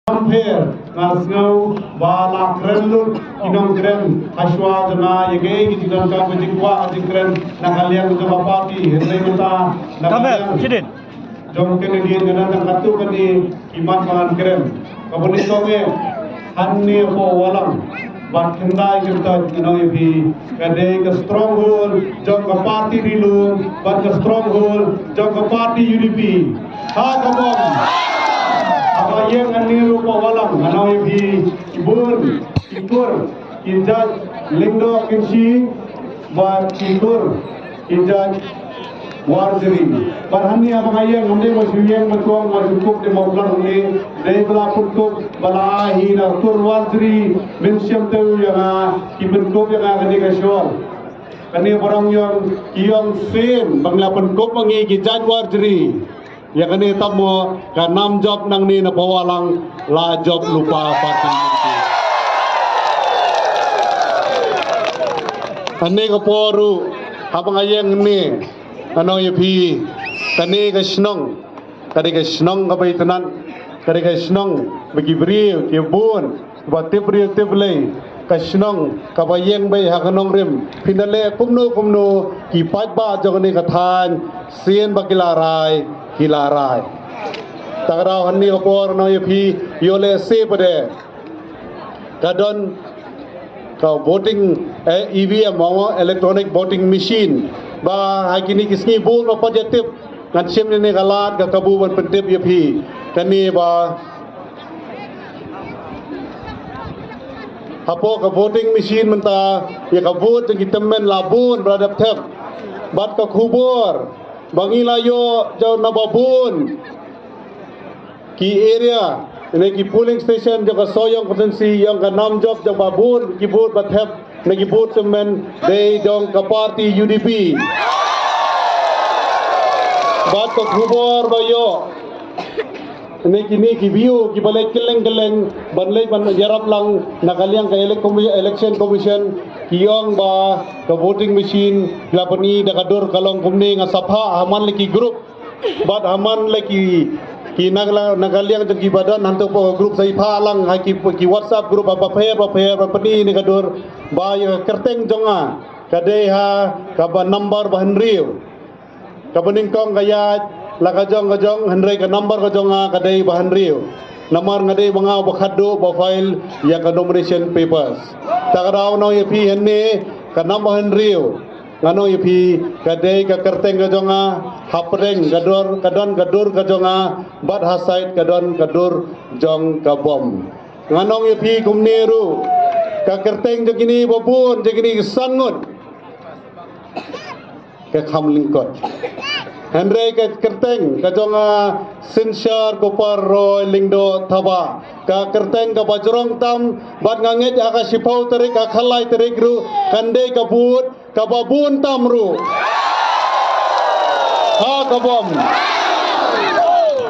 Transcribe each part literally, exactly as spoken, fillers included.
Pher, nga sngew ba la kren lut ki nongkren hashwa jong nga ïa kaei ka jingdonkam ka jingkwah ka jingkren na ka liang jong ka party. Hynrei mynta na ka liang jong kane dien ka dang katto katne ki mat ba ngan kren. Kaba nyngkong eh, hangne hapoh Walang bad khyndai kyntoit ngan ong ïa phi, ka dei ka stronghold jong ka party Ri Lum bad ka stronghold jong ka party U D P. Ha ka bom. Haba ïeng hangne ruh hapoh Walang ngan ong ïa phi, ki bun ki kur ki jait Lyngdoh Kynshi bad ki kur ki jait Warjri. Bad hangne haba nga ïeng, hangne ba shu ïeng ba shu ong ba shu kup te mawklar hangne, dei ba la pynkup ba la ai hi na kur Warjri, mynsiem te ïa nga, ki pynkup ïa nga kane ka shawl. Kane ba rong ïong, ki ïong sien ba ngi la pynkup ma ngi ki jait Warjri. Ïa kane tang mo ka nam jop nangne na Phawalang la jop lypa party. Hangne ka por ruh haba nga ïeng hangne, ngan ong ïa phi, kane ka shnong ka dei ka shnong kaba itynnad, ka dei ka shnong ba ki briew ki bun ba tip briew tip Blei, ka shnong kaba ïeng beit ha ka nongrim. Phin da leh kumno kumno, ki paidbah jong kane ka thaiñ sien ba ki la rai, ki la rai. Ta ka daw hangne ka por ngan ong ïa phi, ïoh lehse pat de ka don ka voting, eh, E V M, mo, electronic voting machine, ba ha kine ki sngi bun ba pat ïa tip. Ngan shim ïa kane ka lad ka kabu ban pyntip ïa phi. Kane ba hapoh ka voting machine mynta, ïa ka vote jong ki tymmen la bun ba la dep thep. Bad ka khubor ba ngi la ïoh jong naba bun ki area, ne ki polling station jong ka Sohiong constituency, ïong ka nam jop jong ba bun ki vote ba thep, ne ki vote tymmen, dei jong ka party U D P. Bad ka khubor ba ïoh, ne kine ki V O kiba leit kylleng kylleng ban leit ban ïarap lang na ka liang ka elec-, commi-, election commission, ki ïong ba ka voting machine la pyni da ka dur ka long kumne. Nga sa phah ha man la ki group, bad ha man la ki, ki na ka la-, na ka liang jong kiba don hangto hapoh ka group, sa phah lang ha ki, ki WhatsApp group ba pher ba pher ba pyni ïa kane ka dur ba ïa ka kyrteng jong nga ka dei ha kaba number ba hynriew. Kaba nyngkong ka ïaid la ka jong ka jong, hynrei ka number ka jong nga ka dei ba hynriew. Namar nga dei ba nga ba khatduh ba file ïa ka nomination papers. Ta ka daw ngan ong ïa phi hangne, ka number hynriew, ngan ong ïa phi, ka dei ka kyrteng ka jong nga, hapdeng ka dur, ka don ka dur ka jong nga, bad ha side ka don ka dur jong ka bom. Ngan ong ïa phi kumne ruh, ka kyrteng jong kine ba bun, jong kine ki san ngut, ka kham lyngkot. Hynrei ka kyrteng ka jong nga, Synshar Kupar Roy Lyngdoh Thabah, ka kyrteng kaba jrong tam, bad nga ngeit ha ka shiphew tarik, ha ka lai tarik ruh kan dei ka vote kaba bun tam ruh. Ha ka bom.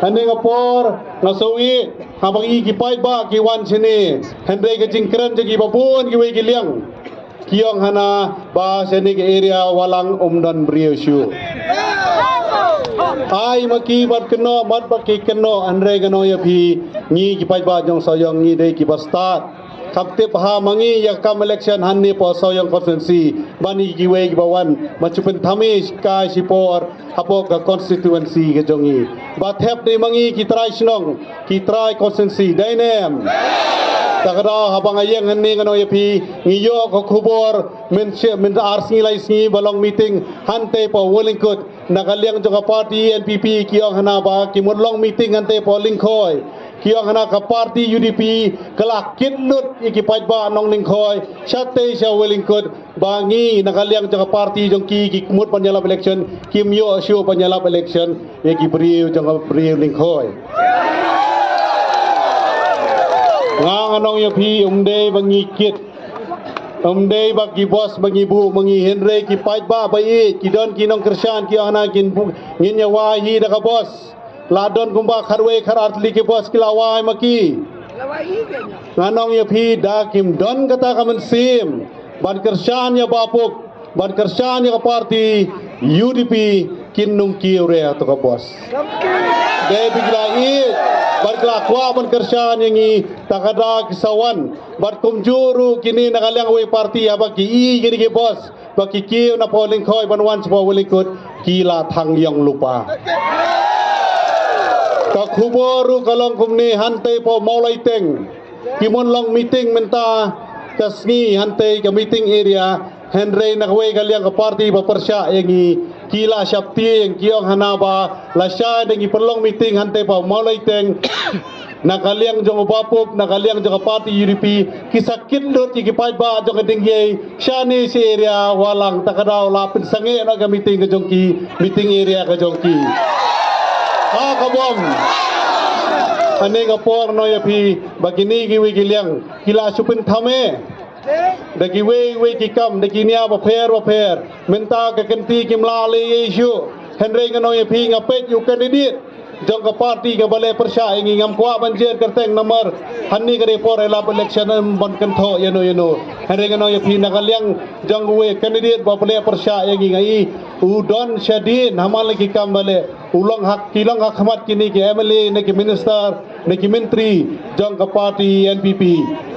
Hangne ka por nga sngew haba ngi ki paidbah ki wan shane, hynrei ka jingkren jong kiba bun kiwei ki liang, ki ong hana ba shane ka area Walang um don briew shuh. Ai ma ki bad kynnoh, mat bad ki kynnoh, hynrei ngan ong ïa phi, ngi ki paidbah jong Sohiong ngi dei kiba stad. Kham tip ha ma ngi ïa ka kam election hangne hapoh Sohiong constituency, ban ïa kiwei kiba wan ban shu pynthame kai shipor hapoh ka constituency ka jong ngi. Ba thep dei ma ngi ki trai shnong, ki trai constituency, dei ne em? Ta ka daw haba nga ïeng hangne ngan ong ïa phi, ngi ïoh ka khubor mynshwa, myn ar sngi lai sngi ba long meeting hangtei hapoh Wyllingkut. Na ka liang jong ka party N P P ki ong hana ba ki mut long meeting hangtei hapoh Lyngkhoi. Ki ong hana ka party U D P ka la kit lut ïa ki paidbah nong Lyngkhoi shatei sha Wyllingkut, ba ngi na ka liang jong ka party jong ki, ki mut ban ïalap election, kim ïoh shuh ban ïalap election ïa ki briew jong ka briew Lyngkhoi. Nga ngan ong ïa phi, um dei ba ngi kit, um dei ba ki bos ba ngi buh ma ngi, hynrei ki paidbah ba ïeit, ki don ki nongkyrshan ki ong hana kin buh, ngin ïa wai hi da ka bos. La don kumba khatwei khatar tylli ki bos ki la wai ma ki. Ngan ong ïa phi, da kim don kata ka mynsiem ban kyrshan ïa Bah Puk, ban kyrshan ïa ka party U D P, kin ym kiew re ha kato ka bos. Dei ba ki la ïeit Bad ki la kwah ban kyrshan ïa ngi, ta ka daw ki sa wan. Bad kumjuh ruh kine na ka liang wei party, haba ki i kine ki bos ba ki kiew na Paul Lyngkhoi ban wan sha Paul Lyngkut, ki la thang ïong lypa. Ka khubor ruh ka long kumne, hangtei Paul Mawlai Teng ki mon long meeting mynta ka sngi, hangtei ka meeting area. Hynrei na kawei ka liang ka party ba pyrshah ïa ngi, ki la sheptieng, ki ong hana ba la shah da ngi pynlong meeting hangtei Paul Mawlai Teng, na ka liang jong u Bah Pup, na ka liang jong ka party U D P, ki sa kit lut ïa ki paidbah jong ka Dingïei shane shi area Walang, ta ka daw la pynsangeh noh ka meeting ka jong ki, meeting area ka jong ki. Ha ka bom. Hane ka por nong ïa phi ba kine kiwei ki liang ki la shu pynthame da kiwei wei ki kam, da ki nia bapher bapher. Mynta ka kynti kim lah leh ei shuh. Hynrei ngan ong ïa phi, nga peit ïa u candidate jong ka party kaba leh pyrshah ïa ngi, ngam kwah ban jer kyrteng namar hane ka dei por ïalap election, em ban kynthoh ïano ïano. Hynrei ngan ong ïa phi, na ka liang jong uwei candidate ba leh pyrshah ïa ngi, nga i u don shadien ha man la ki kam ba leh, u long ha, ki long ha khmat kine ki M L A ne ki minister ne ki myntri jong ka party N P P.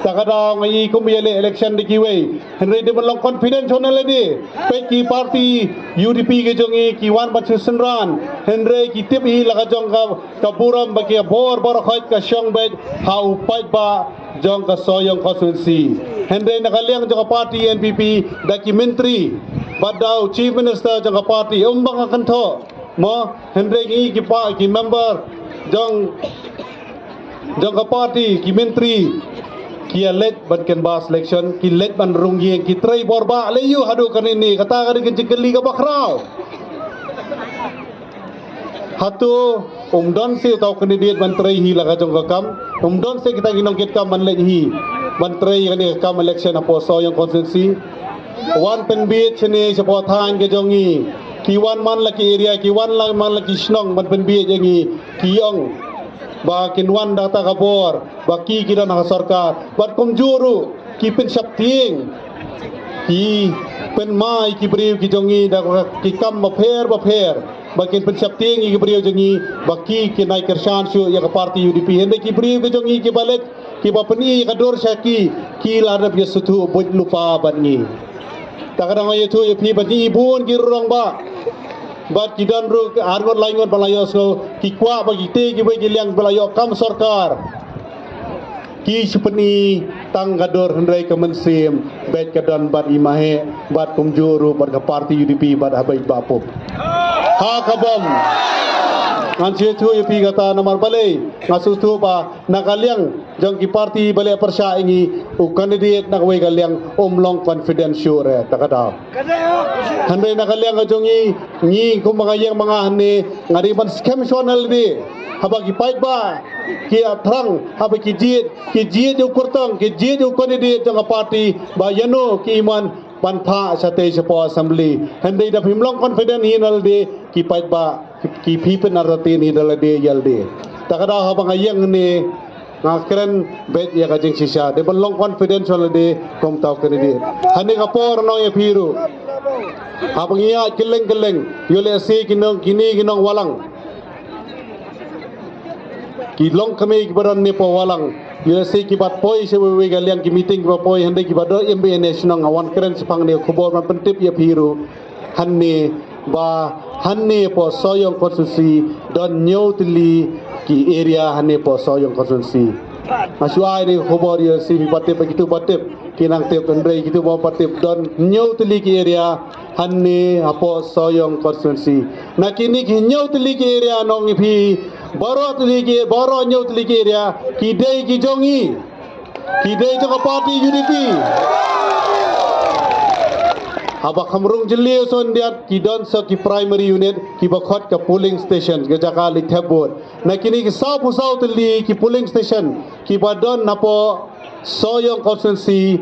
Ta ka daw nga i kum ïaleh election da kiwei. Hynrei dei ban long confidential lade. Peit ki party U D P ki jong i ki wan ban shu synran. Hynrei ki tip hi la ka jong ka, ka burom ba ki bor bor khot ka shong beit ha u paidbah jong ka Sohiong constituency. Hynrei na ka liang jong ka party N P P, da ki myntri bad da u chief minister jong ka party, um ba nga kynthoh. Mo, hynrei ngi ki pa, ki member jong, jong ka party, ki myntri, ki ïa leit ban canvass election, ki leit ban rung ïing, ki trei bor bha, leh ïa u haduh kane ne, kata ka dei ka jingkylli kaba khraw. Hato um don seh uta u candidate ban trei hi la ka jong ka kam, um don seh kita ki nongkitkam ban leit hi ban trei kane ka kam election hapoh Sohiong constituency. Wan pynbiej shane shapoh thaiñ ka jong ngi. Ki wan man la ki area, ki wan la man la ki shnong ban pynbiej ïa ngi. Ki ong ba kin wan da kata ka bor ba ki, ki don ha ka sorkar. Bad kumjuh ruh ki pynsheptieng, ki pynmai ki briew ki jong ngi da ki kam bapher bapher, ba kin pynsheptieng ïa ki briew jong ngi ba ki, kin ai kyrshan shuh ïa ka party U D P. Hynrei ki briew ki jong ngi kiba leit, kiba pyni ïa ka dur sha ki, ki la dep ïa sngewthuh buit lypa bad ngi. Ta ka dang ïathuh ïa phi ba ngi bun ki rangbah bad ki don ruh arngut laingut ba la ïohsngew, ki kwah ba kitei kiwei ki liang ba la ïoh kam sorkar ki shu pyni tang ka dur, hynrei ka mynsiem beit ka don bad i Maheh bad kumjuh ruh bad ka party U D P bad ha beit Bah Pup. Ha ka bom. Ngan shu ïathuh ïa phi kata namar balei nga sngewthuh ba na ka liang jong ki party ba leh pyrshah ïa ngi, u candidate na kawei ka liang um long confident shuh re, ta ka daw. Hynrei na ka liang ka jong ngi, ngi kum ba nga ïeng ma nga hangne, nga dei ban skhem shwa na lade. Haba ki paidbah ki ïathrang, haba ki jied, ki jied ïa u kyrtong, ki jied ïa u candidate jong ka party ba ïano ki i mon ban phah shatei shapoh assembly. Hynrei da phim long confident hi na lade, ki paidbah ki, ki phi pynartatien hi da lade ïa lade. Ta ka daw haba nga ïeng hangne, nga kren beit ïa ka jingshisha, dei ban long confidential de kumta u candidate. Hangne ka por nong ïa phi ruh, haba ngi ïaid kylleng kylleng, ïoh lehse ki nong, kine ki nong Walang, ki longkmie kiba don ne poh Walang, ïoh lehse kiba poi sha wei wei ka liang ki meeting kiba poi, hynrei kiba don M B N A shnong, nga wan kren shaphang ne khubor ban pyntip ïa phi ruh. Hangne ba hangne poh Sohiong constituency don hynñiew tylli ki area, hangne poh Sohiong constituency. Nga shu ai ne khubor ïa C P Patip, kitu Patip ki nang tip, hynrei kitu ba Patip, don hynñiew tylli ki area hangne hapoh Sohiong constituency. Na kine ki hynñiew tylli ki area nong ïa phi, baroh tylli ki, baroh hynñiew tylli ki area ki dei ki jong ngi. Ki dei jong ka party U D P. Haba kham rung jylliew shyndiat ki don sa ki primary unit kiba khot ka polling station, ka jaka leit thep vote. Na kine ki sawphew saw tylli ki polling station kiba don hapoh Sohiong constituency,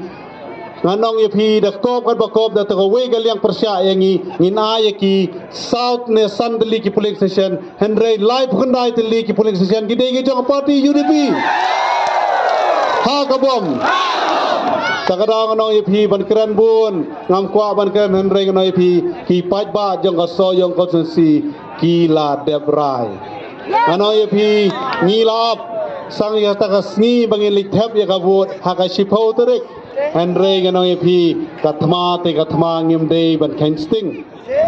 nga nong ïa phi da kop kat ba kop da kawei ka liang pyrshah ïa ngi, ngin ai ïa ki saw ne san tylli ki polling station. Hynrei laiphew khyndai tylli ki polling station ki dei ki jong ka party U D P. Ha ka bom. Ta ka daw nga nong ïa phi ban kren bun, ngam kwah ban kren, hynrei nga nong ïa phi, ki paidbah jong ka Sohiong constituency ki la dep rai. Nga nong ïa phi, ngi la ap, Sang ïa ta ka sngi ba ngin leit thep ïa ka vote ha ka shiphew tarik. Hynrei ngan ong ïa phi, ka thma te ka thma, ngim dei ban kheiñ sting.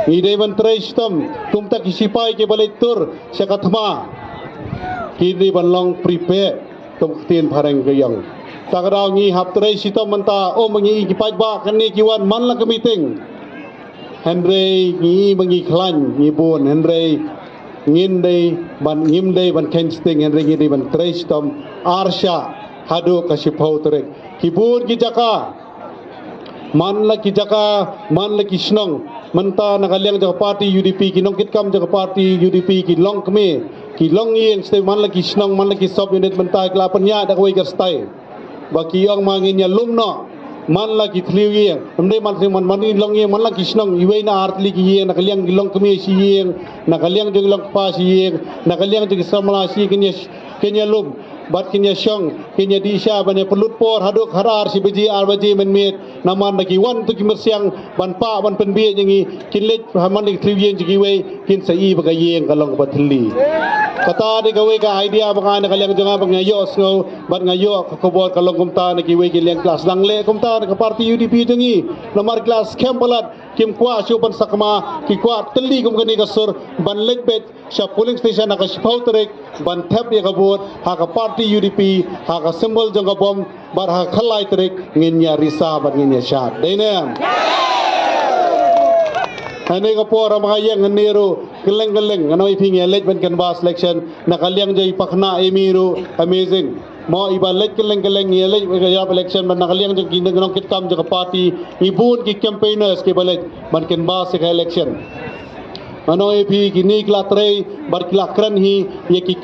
Ngi dei ban trei shitom kumta ki sipai kiba leit tur sha ka thma. Ki dei ban long prepare, kum ka ktien phareng ka ong. Ta ka daw ngi hap trei shitom mynta, ym ngi ki paidbah kane ki wan man la ka meeting. Hynrei ngi ba ngi khlaiñ ngi bun, hynrei ngin dei ban, ngim dei ban kheiñ sting, hynrei ngi dei ban trei shitom ar shah haduh ka shiphew tarik. Ki bun ki jaka, man la ki jaka, man la ki shnong, mynta na ka liang jong ka party U D P, ki nongkitkam jong ka party U D P ki long kmie, ki long ïing, sdei man la ki shnong, man la ki sub unit mynta ki la pynïaid da kawei ka style ba ki ong ma ngin ïalum noh man la ki thliew ïing. Ym dei man thliew, man, man la ki long ïing, man la ki shnong, iwei na ar tylli ki ïing, na ka liang ki long kmie shi ïing, na ka liang jong ki long kpa shi ïing, na ka liang jong ki samla shi ïing, kin ïa, kin ïalum bad kin ïashong, kin ïadih sha ban ïa pynlut por haduh ka ar shi baje, ar baje mynmiet. Namar da ki wan tu ki myrsiang ban pah ban pynbieit ïa ngi, kin leit ha man la ki thliew ïing jong kiwei, kin sa i ba ka ïing ka long kaba thylli. Kata dei kawei ka idea ba nga ai na ka liang jong nga, ba nga ïohsngew bad nga ïoh ka khubor ka long kumta, na kiwei ki liang ki la sdang leh kumta na ka party U D P jong ngi. Namar ki la skhem palat, kim kwah shuh ban sakma, ki kwah thylli kum kane ka sur ban leit beit sha polling station ha ka shiphew tarik ban thep ïa ka vote ha ka party U D P, ha ka symbol jong ka bom, bad ha ka khatlai tarik ngin ïa risa bad ngin ïa shad. Dei ne em? Hane ka por ma ka ïeng hane ruh, kylleng kylleng, ngan ong ïa phi, ngi ïa leit ban canvass election, na ka liang jong i Pakna Amy ruh, amazing. Mo, iba leit kylleng kylleng, ngi ïa leit ban ïap election, bad na ka liang jong ki nongkitkam jong ka party, ngi bun ki campaigners kiba leit ban canvass ïa ka election. Ngan ong ïa phi, kine ki la trei bad ki la kren hi ïa ki